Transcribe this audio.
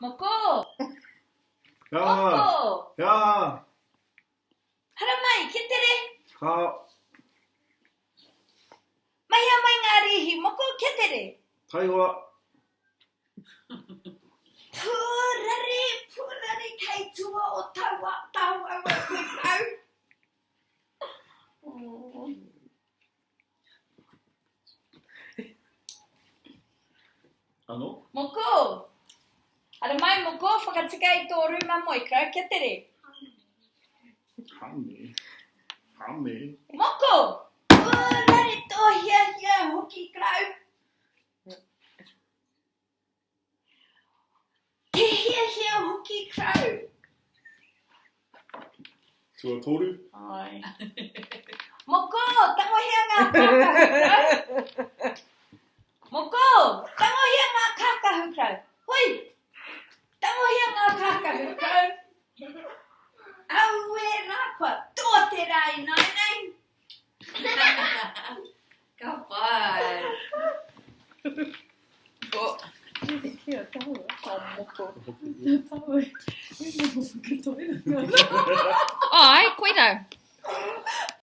Moko! He aha? Moko! He aha? Haramai, kia tere! Ka. Mahia mai ngā rīhi, moko, kia tere! Taihoa. Pūrere, pūrere kei tua o taua, tāu aua koe pau. Oh. Ano? Moko! Haramai, moko, whakatika i tō rūma moe, Crow, kia tere. Hame. Hame. Moko! Pūrere tō hiahia hoki, Crow. Te hiahia hoki Crow. Tuatoru. Ai. Moko, tangohia ngā kākahu Crow. Moko, tangohia ngā kākahu Crow. Hoi! Tangohia ngā kākahu Crow. Aue rā, kua toa te rā ināianei. Ka pai. Ko. Kia taua, ka moko. Ai, koira.